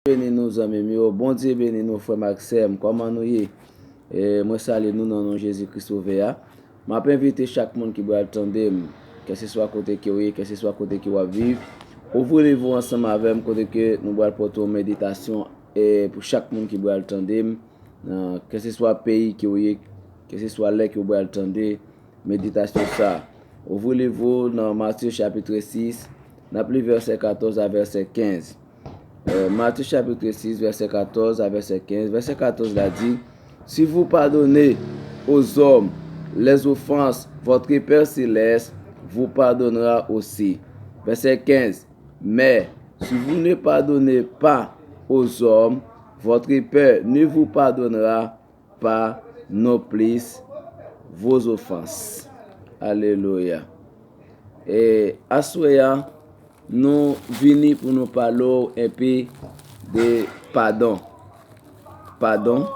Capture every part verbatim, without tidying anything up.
Bondye beni nou, zanmi m yo. Bondye beni nou, frè m ak sè m. Kòman nou ye? E, mwen salye nou nan non Jezi Kris Sovè a. M ap envite chak moun ki pral tande m, kèlkeswa kote ke w ye, kèlkeswa kote ke w ap viv, ouvri liv ou ansanm avè m, kote ke nou pral pote yon meditasyon, e, pou chak moun ki pral tande m, nan kèlkeswa peyi ke w ye, kèlkeswa lè ke w pral tande meditasyon sa a. Ouvri liv ou nan Matye chapit sis, n ap li vèsè katòz a vèsè kenz. Euh, Matthieu chapitre six, verset quatorze à verset quinze. Verset quatorze la dit, Si vous pardonnez aux hommes les offenses, votre Père céleste vous pardonnera aussi. Verset quinze, Mais si vous ne pardonnez pas aux hommes, votre Père ne vous pardonnera pas non plus vos offenses. Alelouya. E aswè a, nou vini pou nou pale w enpe de padon. Padon.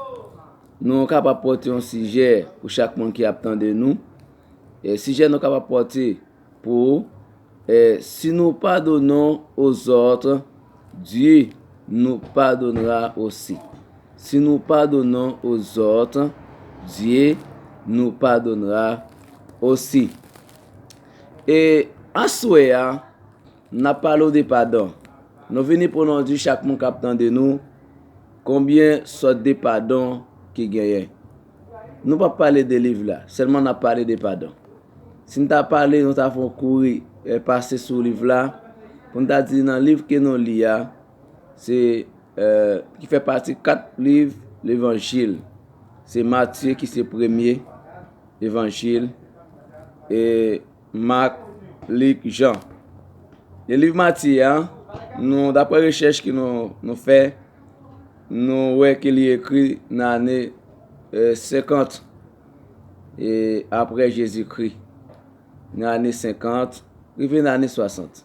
Nou kapab pote yon sijè pou chak moun ki ap tande nou. E sijè nou kapab pote pou, e, si nous pardonnons aux autres, Dieu nous pardonnera aussi. Si nous pardonnons aux autres, Dieu nous pardonnera aussi. E aswè a, n ap pale w de padon. Nou vini pou nou di chak moun k ap tande nou, konbyen sòt de padon ki genyen. Nou p ap pale de liv la, sèlman n ap pale de padon. Si n ta pale, nou ta fè yon kouri, eh, pase sou liv la, pou n ta di nan liv ke nou li a, se, eh, ki fè pati kat liv Levanjil. Se Matye ki se premye Levanjil, e Mak, Lik, Jan. E liv Matye a, nou, daprè rechèch ke nou, nou fè, nou wè ke li ekri nan ane, eh, senkant, e apre Jezikri. Nan ane senkant, rive nan ane swasant.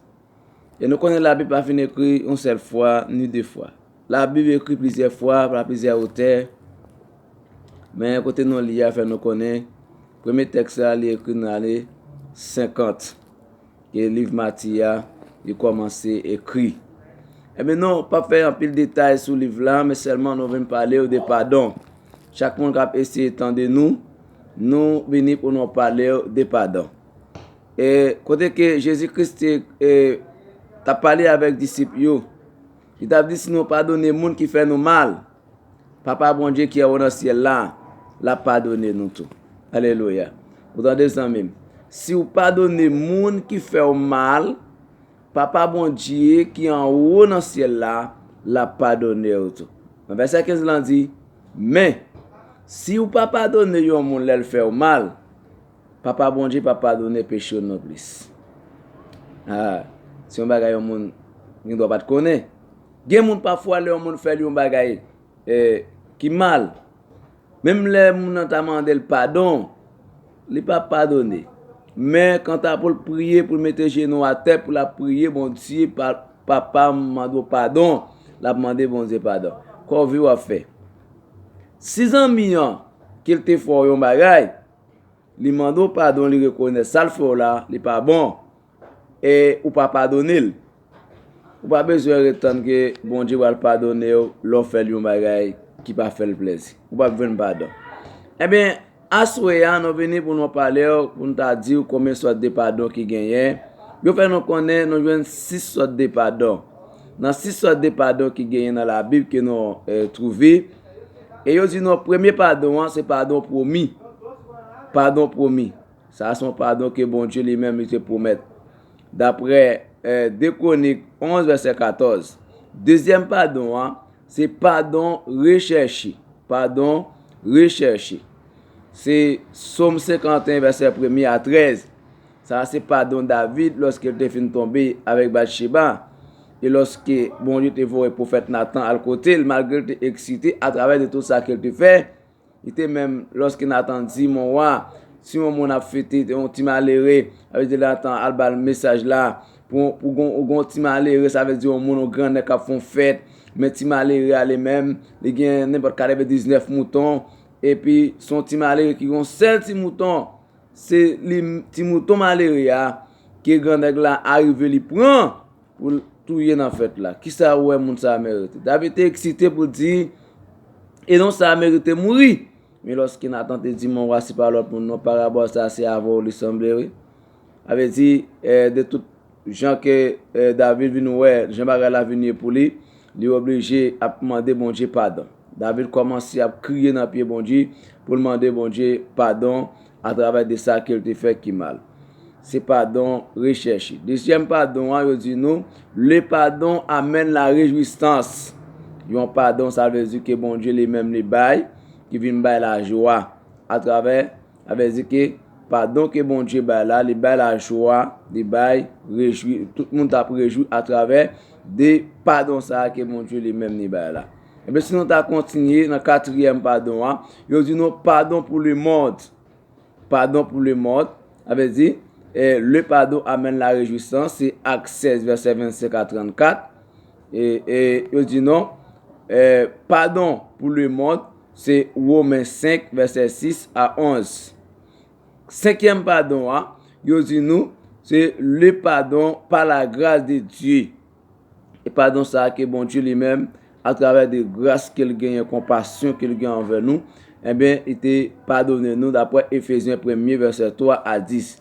E nou konnen Labib pa fin ekri yon sèl fwa, ni de fwa. Labib ekri plizyè fwa, pa plizyè otè. Men kote nou li a fè nou konnen, premye tèks la, li ekri nan ane senkant. Ke liv Matye a, li kòmanse ekri. Ebyen non, p ap fè anpil detay sou liv la, men sèlman nou vin pale w de padon. Chak moun k ap eseye tande nou, nou vini pou nou pale w de padon. E kote ke Jezi Kris te, e, t ap pale avèk disip yo, li t ap di, si nou padone moun ki fè nou mal, Papa Bondye ki anwo nan syèl la, l ap padone nou tou. Alelouya. Ou tande, zanmi m? Si w padone moun ki fè w mal, Papa Bondye ki anwo nan syèl la, l ap padone w tou. Nan vèsè kenz lan di, men, si w pa padone yon moun lè l fè w mal, Papa Bondye p ap padone peche w nonplis. Ah, se yon bagay yon moun gen dwa pa t konnen. Gen moun pafwa lè yon moun fè l yon bagay, eh, ki mal, menm lè moun nan ta mande l padon, li p ap padone. Men kanta pou l priye, pou l mete jenou atè, pou l ap priye, Bondye, pa, Papa, m mande w padon, l ap mande Bondye padon. Kòve w ap fè. Si zanmi an, ke l te fè w yon bagay, li mande w padon, li rekonèt sa l fè w la, li pa bon, e ou pa padone l, ou pa bezwen ret tann ke Bondye pral padone w lè w fè l yon bagay ki pa fè l plèzi. Ou p ap jwenn padon. Ebyen, aswè a, nou vini pou nou pale w, pou n ta di w konbyen sòt de padon ki genyen. Yo fè nou konnen nou jwenn sis sòt de padon. Nan sis sòt de padon ki genyen nan Labib ke nou, eh, twouve, e yo di nou premye padon an, se padon pwomi. Padon pwomi. Sa a se yon padon ke Bondye li menm li te pwomèt. Daprè, eh, de Kwonik onz, vèsè katòz. Dezyèm padon an, se padon rechèche. Padon rechèche. Se Sòm senkanteyen, vèsè premye a trèz. Sa a se padon David lòske l te fin tonbe avèk Batcheba. E lòske Bondye te voye pwofèt Natan al kote l, malgre l te eksite atravè de tout sa ke l te fè, li te menm, lòske Natan di, mon wa, si yon moun ap fete yon ti malere, sa vle di Natan al ba l mesaj la, pou, pou gon, ou gon ti malere, sa vle di yon moun, yon grannèg k ap fè yon fèt, men ti malere a li menm, li gen nenpòt katrevenndiznèf mouton, epi se yon ti malere ki gen yon sèl ti mouton, se li, ti mouton malere a, ke grannèg la arive li pran, pou l, touye nan fèt la. Kisa ou wè moun sa a merite? David te eksite pou di, e nonm sa a merite mouri. Men lòske Natan te di, mon wa, se pa lòt moun non, parabòl sa a se avè w li sanble, wi. Sa vle di, eh, de tout jan ke, eh, David vin wè, jan bagay la vin ye pou li, li oblije ap mande Bondye padon. David kòmanse ap kriye nan pye Bondye pou l mande Bondye padon atravè de sa ke l te fè ki mal. Se padon rechèche. Dezyèm padon an, yo di nou, le pardon amène la réjouissance. Yon padon, sa vle di ke Bondye li menm li bay, ki vin bay lajwa atravè, sa vle di ke padon ke Bondye bay la, li bay lajwa, li bay rejwi, tout moun t ap rejwi atravè de padon sa a ke Bondye li menm li bay la. Ebyen, si nou ta kontinye nan katriyèm padon an, yo di nou padon pou lemonn. Pardon pour le monde, sa vle di, eh, le pardon amène la réjouissance, se Ak sèz, vèsè vennsenk a trannkat. E, e yo di non, eh, pardon pour le monde, se Women senk, vèsè sis a onz. Senkyèm padon an, yo di nou, se le pardon par la grâce de Dieu. E padon sa a ke Bondye li menm, atravè de gras ke l genyen, konpasyon ke l gen anvè nou, ebyen, li te padone nou, daprè Efezyen premye, vèsè twa a dis.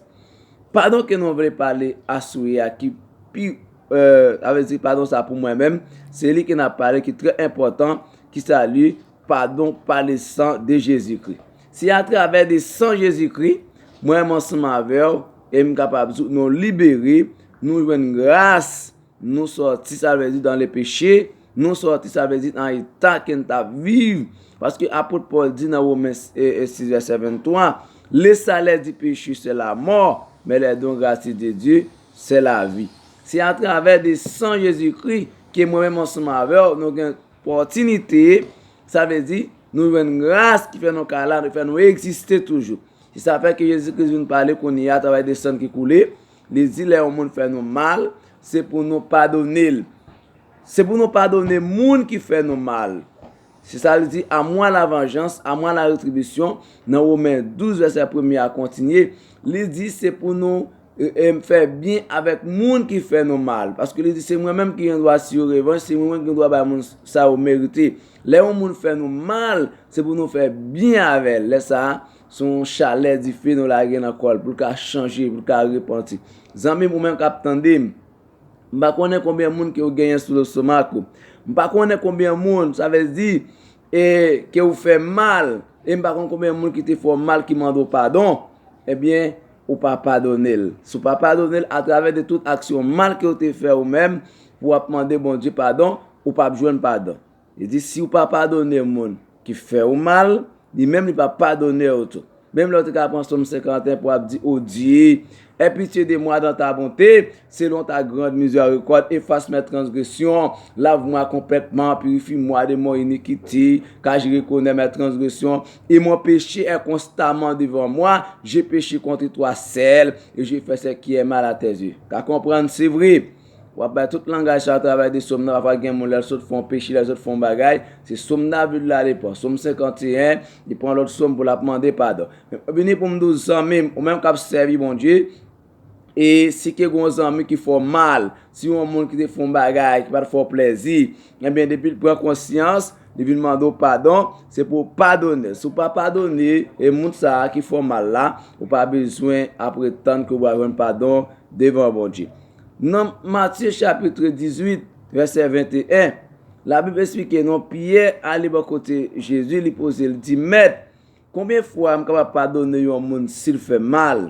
Padon ke nou vle pale aswè a ki pi, euh, sa vle di padon sa pou mwen menm, se li ke n ap pale ki trè enpòtan, ki sa li, pardon par le sang de Jésus-Christ. Se atravè de san Jezikri, mwen menm ansanm avè w, e m kapab di w, nou libere, nou jwenn gras, nou sòti, sa vle di, dans le péché, nou sòti, sa vle di, nan eta ke n t ap viv. Paske apot Pòl di nan Women, e, e, sis vèsè venntwa, le salaire du péché, c'est la mort, mais le don gratuit de Dieu, c'est la vie. Se atravè de san Jezikri ke mwen menm ansanm avè w, nou gen opòtinite, sa vle di, nou jwenn gras ki fè nou ka la, ki fè nou egziste toujou. Se sa fè ke Jezi Kris vin pale kounye a atravè de san ki koule. Li di, lè yon moun fè nou mal, se pou nou padone l. Se pou nou padone moun ki fè nou mal. Se sa li di, à moi la vengeance, à moi la rétribution. Nan Women douz, vèsè premye a kontinye, li di, se pou nou, e, e, fè byen avèk moun ki fè nou mal. Paske li di, se mwen menm ki gen dwa tire revanch, se mwen menm ki gen dwa bay moun sa yo merite. Lè yon moun fè nou mal, se pou nou fè byen avè l. Lè sa a, se yon chalè dife nou lage nan kò l, pou l ka chanje, pou l ka repanti. Zanmi m, ou menm k ap tande m, m pa konnen konbyen moun ke w genyen sou lestomak ou. M pa konnen konbyen moun, sa vle di, e, ke w fè mal, e m pa konn konbyen moun ki te fè w mal, ki mande w padon, ebyen, ou pa padone l. Si w pa padone l, atravè de tout aksyon mal ke w te fè ou menm, pou w ap mande Bondye padon, ou p ap jwenn padon. Li di, si w pa padone moun ki fè w mal, li menm li p ap padone w tou. Menm lè w te ka pran Sòm senkanteyen pou w ap di, O Dieu, aie pitié de moi dans ta bonté, selon ta grande miséricorde, efface mes transgressions, lave-moi complètement, purifie-moi de mon iniquité, car je reconnais mes transgressions, et mon péché est constamment devant moi, j'ai péché contre toi seul, et j'ai fait ce qui est mal à tes yeux. Ka konprann, se vre. W ap bay tout langaj sa atravè de sòm nan. Pafwa gen moun lè l sot fè yon peche, lè l sot fè yon bagay, se sòm David la li pran. Sòm senkanteyen, li pran lòt sòm pou l ap mande padon. Men vini pou m di w zanmi m, ou menm k ap sèvi Bondye, e si ke gen yon zanmi ki fè w mal, si yon moun ki te fè yon bagay ki pa t fè w plèzi, ebyen depi l pran konsyans, li vin mande w padon, se pou w padone l. Si w pa padone, e moun sa a ki fè w mal la, ou pa bezwen ap ret tann ke w va jwenn padon devan Bondye. Nan Matye chapit dizuit, vèsè venteyen, Labib esplike nou, Pyè ale bò kote Jezi, li poze l, di, Mèt, konbyen fwa m kapab padone yon moun si l fè m mal?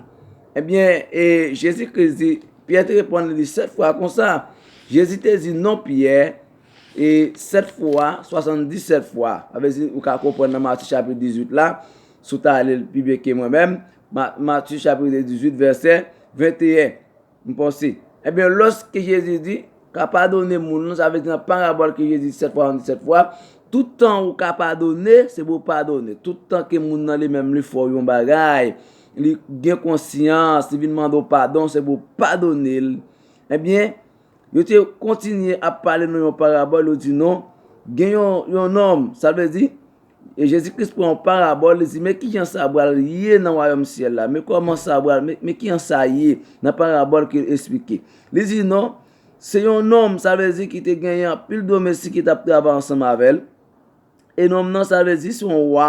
Ebyen, e Jezi Kris di, Pyè te reponn li, Sèt fwa konsa. Jezi te di, Non, Pyè, e sèt fwa, swasanndisèt fwa. Sa vle di, ou ka konprann nan Matye chapit dizuit la, si w ta li l pi byen ke mwen menm, Ma-, Matye chapit dizuit, vèsè venteyen. M panse. Ebyen, lòske Jezi di, ka padone moun nan, sa vle di nan parabòl ke Jezi di sèt fwa, swasanndisèt fwa, tout tan ou ka padone, se pou w padone. Tout tan ke moun nan li menm li fè w yon bagay, li gen konsyans, li vin mande w padon, se pou w padone l. Ebyen, yo te kontinye ap pale nan yon parabòl, yo di non, gen yon, yon nonm, sa vle di, E Jezi Kris pran yon parabòl, li di, men kijan sa pral ye nan wayòm syèl la? Men kòman sa pral, men, men kijan sa ye nan parabòl ke l esplike? Li di, non, Se yon nonm, sa vle di ki te genyen anpil domestik ki t ap travay ansanm avè l. E nonm nan, sa vle di se yon wa,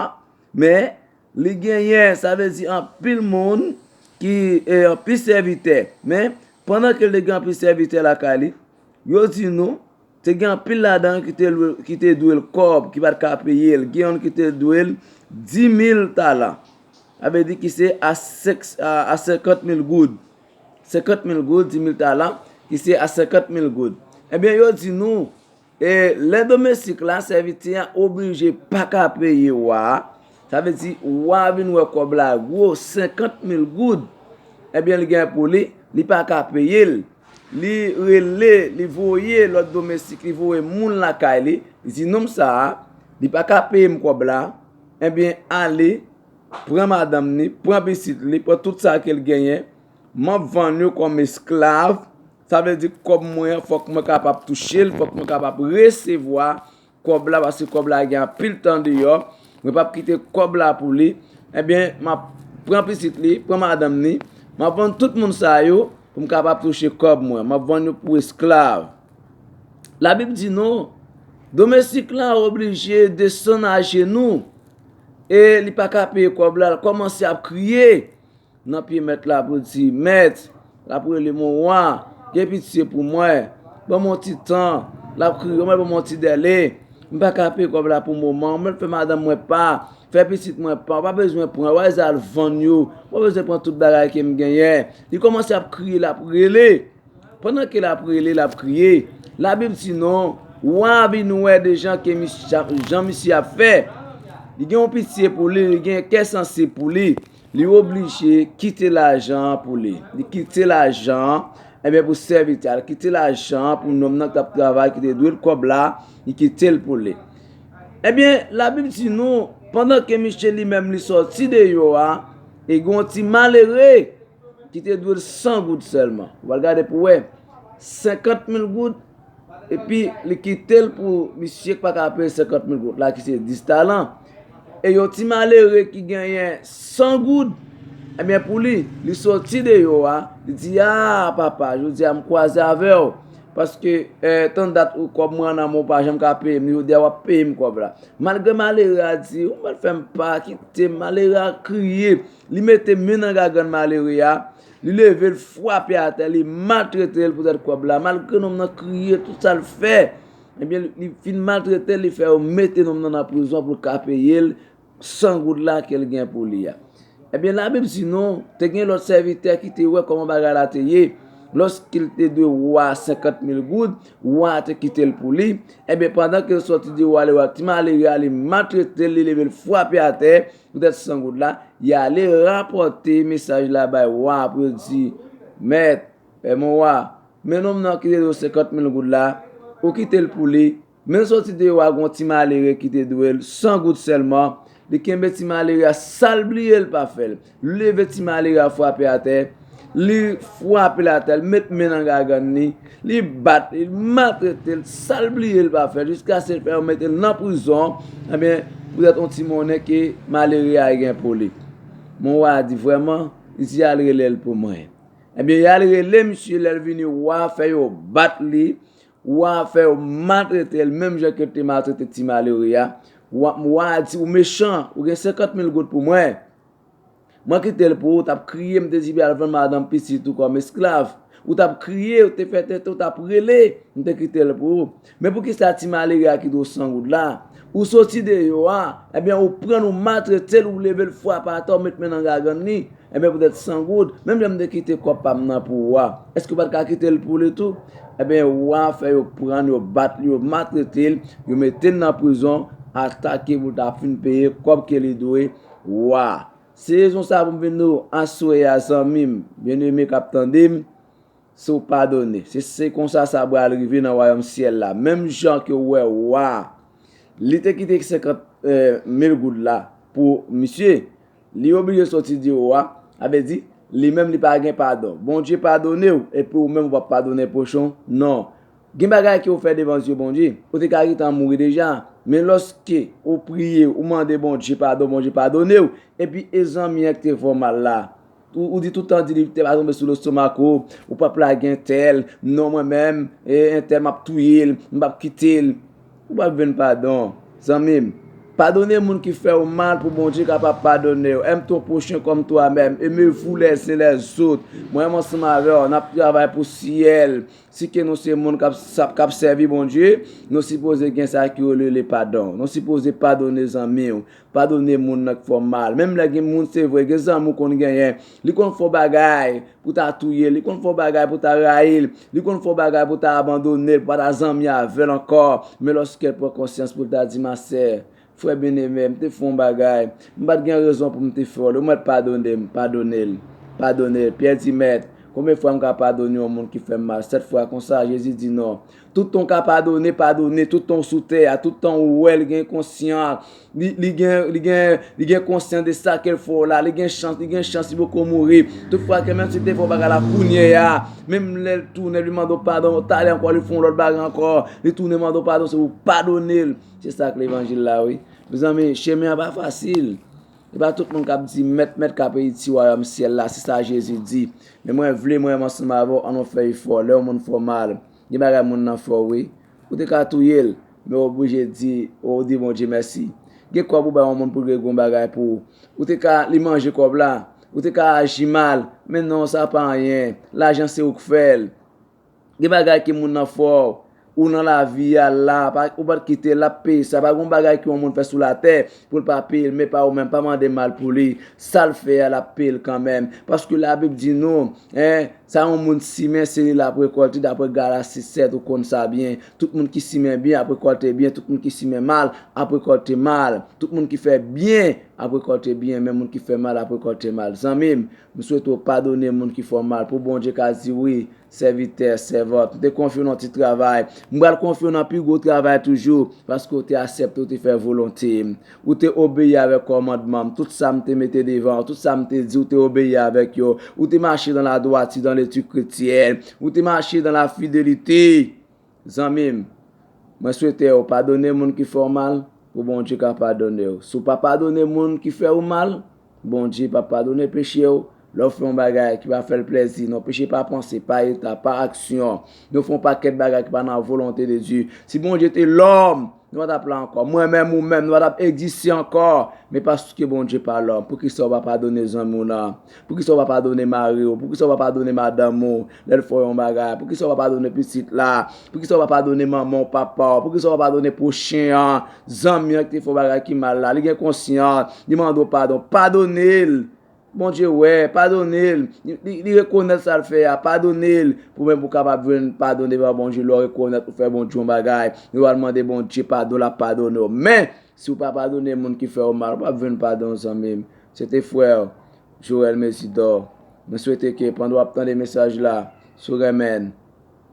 men li genyen, sa vle di anpil moun ki, e, anpil sèvitè. Men, pandan ke l te gen anpil sèvitè lakay li, yo di nou, te gen anpil ladan yo ki te lwe, ki te dwe l kòb, ki pa t ka peye l. Gen youn ki te dwe l dis mil talan. Sa vle di ki se a senk, a, a senkant mil goud. Senkant mil goud, dis mil talan, ki se a senkant mil goud. Ebyen, yo di nou, e, lè domestik la, sèvitè a oblije pa ka peye wa a, sa vle di, wa a vin wè kòb la gwo, senkant mil goud. Ebyen, li gen pou li, li pa ka peye l. Li rele, li voye lòt domestik, li voye moun lakay li, li di nonm sa a, li pa ka peye m kòb la, ebyen, ale, pran madanm ni, pran pitit li, pran tout sa ke l genyen, m ap vann yo kòm esklav, sa vle di kòb mwen an, fòk mwen kapab touche l, fòk mwen kapab resevwa kòb la, paske kòb la gen anpil tan deyò, mwen p ap kite kòb la pou li, ebyen, m ap pran pitit li, pran madanm ni, m ap vann tout moun sa yo pou m kapab touche kòb mwen, m ap vann yo pou esklav. Labib di nou, domestik la oblije desann ajenou, e li pa ka peye kòb la, l kòmanse ap kriye nan pye mèt la pou di, Mèt, l ap rele, mon wa, gen pitye pou mwen, ban m yon ti tan, l ap kriye, mwen ban m yon ti dèle, m pa ka peye kòb la pou moman, mwen fè madanm mwen pa, fè pitit mwen pa, w pa bezwen pran, w a al vann yo, w pa bezwen pran tout bagay ke m genyen. Li kòmanse ap kriye, l ap rele. Pandan ke l ap rele, l ap kriye, Labib di nou, wa a vin wè de jan ke misye, jan misye ap fè. Li gen yon pitye pou li, li gen kè sanse pou li. Li oblije kite lajan an pou li. Li kite lajan an, ebyen, pou sèvitè a. Li kite lajan an pou nonm nan k t ap travay, ki te dwe l kòb la, li kite l pou li. Ebyen, Labib di nou, pandan ke misye li menm li sòti deyò a, e gen yon ti malere, ki te dwe l san goud sèlman. Ou pral gade pou wè, senkant mil goud, epi li kite l pou misye k pa ka peye senkant mil goud la, ki se dis talan. E yon ti malere ki genyen san goud, ebyen, pou li, li sòti deyò a, li di, a, papa, jodi a m kwaze avè w, paske, eh, tann dat ou kòb mwen an nan men w pa janm ka peye m, jodi a w ap peye m kòb la. Malgre malere a di, ou mèt fè m pa, kite m, malere a kriye, li mete men nan gagann malere a, li leve l frape atè, li maltrete l poutèt kòb la. Malgre nonm nan kriye, tout sa l fè, ebyen, li fin maltrete l, li fè yo mete nonm nan nan prizon pou l ka peye l san goud la ke l gen pou li a. Ebyen, Labib di nou, te gen lòt sèvitè ki te wè kòman bagay la te ye. Lòske l te dwe wa a senkant mil goud, wa a te kite l pou li. Ebyen, pandan ke l sòti deyò a, li wè ti malere a, li maltrete l, li leve l frape atè, poutèt san goud la, li ale rapòte mesaj la bay wa a pou yo di, Mèt, eh, mon wa, men nonm nan ki te dwe w senkant mil goud la, ou kite l pou li, men l sòti deyò a, gen yon ti malere ki te dwe l san goud sèlman, li kenbe ti malere a, sa l bliye l pa fè l. Li leve ti malere a frape atè, li frape l atè, li met men nan gagann li, li bat li, li maltrete l, sa l bliye l pa fè l, jiskaske l fè yo mete l nan prizon, ebyen, poutèt yon ti monnen ke malere a gen pou li. Mon wa a di, vrèman, li di, al rele l pou mwen. Ebyen, y al rele misye, lè l vini, wa a fè yo bat li, wa a fè yo maltrete l, menm jan ke l te maltrete ti malere a. Wa, wa a di, ou mechan, ou gen senkant mil goud pou mwen. Mwen kite l pou ou, w t ap kriye, m te di, al vann madanm pitit ou kòm esklav. Ou t ap kriye, ou te fè tenten, ou t ap rele, m te kite l pou ou. Men poukisa ti malere a ki dwe w san goud la? Ou soti deyò a, ebyen, ou pran l, ou maltrete l, ou leve l frape atè, ou met men nan gagann li. Ebyen, poutèt san goud, menm jan m te kite kòb pa m nan pou ou a, èske w pa t ka kite l pou li tou? Ebyen, wa a fè yo pran l, yo bat li, yo maltrete l, yo mete l nan prizon, atake pou l ta fin peye kòb ke li dwe wa a. Se rezon sa pou m vin di w aswè a, zanmi m, byeneme k ap tande m, si w padone. Se, se konsa sa pral rive nan wayòm syèl la. Menm jan ke w wè wa a, li te kite senkant, eh, mil goud la pou misye, li oblije sòti deyò a, sa vle di, li menm li pa gen padon. Bondye padone w, epi ou menm ou p ap padone pwochen w? Non. Gen bagay ke w fè devan zye Bondye, ou te ka gentan mouri deja. Men lòske ou priye, ou mande Bondye padon, Bondye padone w, epi e zanmi an ki te fè w mal la, Ou, ou di tout tan di li te pa tonbe sou lestomak ou, ou p ap lage entèl, non mwen menm, e entèl m ap touye l, m p ap kite l. Ou p ap jwenn padon, zanmi m. Padone moun ki fè w mal pou Bondye kapab padone w. Aime ton prochain comme toi-même. Aimez-vous les uns les autres. Mwen menm ansanm avè w, n ap travay pou syèl. Si ke nou se moun k ap, k ap sèvi Bondye, nou sipoze gen sa ki rele le padon. Nou sipoze padone zanmi w. Padone moun nan k fè w mal. Menm lè gen moun, se vre, gen zanmi w konn genyen. Li konn fè w bagay pou ta touye l. Li konn fè w bagay pou ta rayi l. Li konn fè w bagay pou ta abandone l, pou pa ta zanmi avè l ankò. Men lòske l pran konsyans pou l ta di, ma sè, frè byeneme, m te fè yon bagay. M pa t gen rezon pou m te fè w li. Ou mèt padone m, padone l. Padone l. Pyè di, Mèt, konbyen fwa m ka padone yon moun ki fè m mal? Sèt fwa konsa? Jezi di, non. Tout tan w ka padone, padone. Tout tan w sou tè a, tout tan ou wè l gen konsyan, li, li gen, li gen, li gen konsyan de sa ke l fè w la. Li gen chans, li gen chans, li poko mouri. Tout fwa ke menm si l te fè w bagay la kounye a, menm lè l tounen, li mande w padon, talè ankò, li fè yon lòt bagay ankò, li tounen mande w padon, se pou w padone l. Se sa k levanjil la, wi. Mezanmi, chemen an pa fasil. E pa tout moun k ap di, Mèt, Mèt, k ap eriti wayòm syèl la. Se sa Jezi di. Men mwen vle, mwen menm ansanm avè w, ann nou fè efò. Lè yon moun fè w mal, gen bagay moun nan fè w, wi. Ou te ka touye l, men w oblije di, ou di Bondye mèsi. Gen kòb ou bay yon moun pou l regle yon bagay pou ou. Ou te ka, li manje kòb la. Ou te ka aji mal, men non, sa pa anyen. Lajan se ou k fè l. Gen bagay ke moun nan fè w, ou nan lavi a la, pa, ou pa t kite l, l ap peye sa. Pa gen yon bagay ke yon moun fè sou latè pou l pa peye l, men pa ou menm, pa mande mal pou li. Sa l fè a, l ap peye l kanmenm. Paske Labib di nou, en, sa yon moun simen, se li l ap rekòlte, dapre Galasi sèt, ou konn sa byen. Tout moun ki simen byen ap rekòlte byen, tout moun ki simen mal ap rekòlte mal. Tout moun ki fè byen ap rekòlte byen, men moun ki fè mal ap rekòlte mal. Zanmi m, m swete w padone moun ki fè w mal, pou Bondye ka di, wi, sèvitè, sèvant, m te konfye w nan ti travay. M pral konfye w nan pi gwo travay toujou, paske w te aksepte, w te fè volonte m. Ou te obeyi avèk kòmandman m. Tout sa m te mete devan w, tout sa m te di, w te obeyi avèk yo. Ou te mache dans la droiture, dans l'éthique chrétienne. Ou te mache dans la fidélité. Zanmi m, mwen swete w padone moun ki fè w mal, pou Bondye ka padone w. Si w pa padone moun ki fè w mal, Bondye p ap padone peche w. Lè w fè yon bagay ki pa fè l plezi, non, peche pa panse, pa eta, pa aksyon. Nou fè yon pakèt bagay ki pa nan volonte de Dye. Si Bondye te lòm, nou pa t ap la ankò. Mwen menm, ou menm, nou pa t ap egziste ankò. Men paske Bondye pa lòm, poukisa w pa padone zanmi w nan? Poukisa w pa padone mari w? Poukisa w pa padone madanm ou lè l fè w yon bagay? Poukisa w pa padone pitit la? Poukisa w pa padone manman w, papa w? Poukisa w pa padone pwochen an, zanmi an ki te fè w bagay ki mal la? Li gen konsyans, li mande w padon. Padone l. Bondye wè, padone l. Li, li, li rekonèt sa l fè a, padone l. Pou menm pou w kapab jwenn padon devan Bondye, lè w rekonèt ou fè Bondye yon bagay, lè w al mande Bondye padon, l ap padone w. Men, si w pa padone moun ki fè w mal, ou p ap jwenn padon, zanmi m. Se te frè w, Joel Mesidor. Mwen swete ke pandan w ap tande mesaj la, si w renmen l,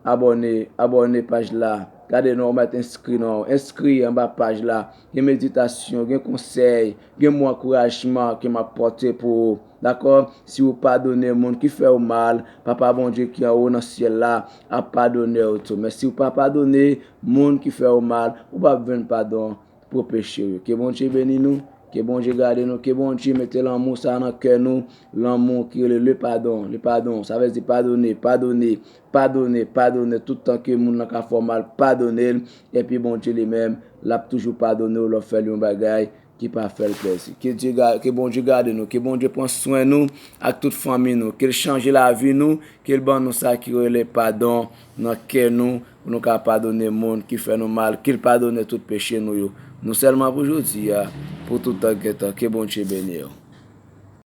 abòne, abòne paj la. Gade non, ou mèt enskri non, enskri anba paj la. Gen meditasyon, gen konsèy, gen mo ankourajman ke m ap pòte pou ou. Dakò? Si w padone moun ki fè w mal, Papa Bondye ki anwo nan syèl la ap padone w tou. Men si w pa padone moun ki fè w mal, ou p ap jwenn padon pou peche w yo. Ke Bondye beni nou, ke Bondye gade nou, ke Bondye mete lanmou sa nan kè nou, lanmou ki rele le padon, le padon, sa vle di padone, padone, padone, padone, tout tan ke moun nan ka fè w mal, padone l, epi Bondye li menm, l ap toujou padone w lè w fè l yon bagay ki pa fè l plezi. Ke Dye ga-, ke Bondye gade nou, ke Bondye pran swen nou ak tout fanmi nou, ke l chanje lavi nou, ke l ban nou sa ki rele padon nan kè nou, pou nou ka padone moun ki fè nou mal, ke l padone tout peche nou yo. Non sèlman pou jodi a, pou tout tan gen tan. Ke Bondye beni w.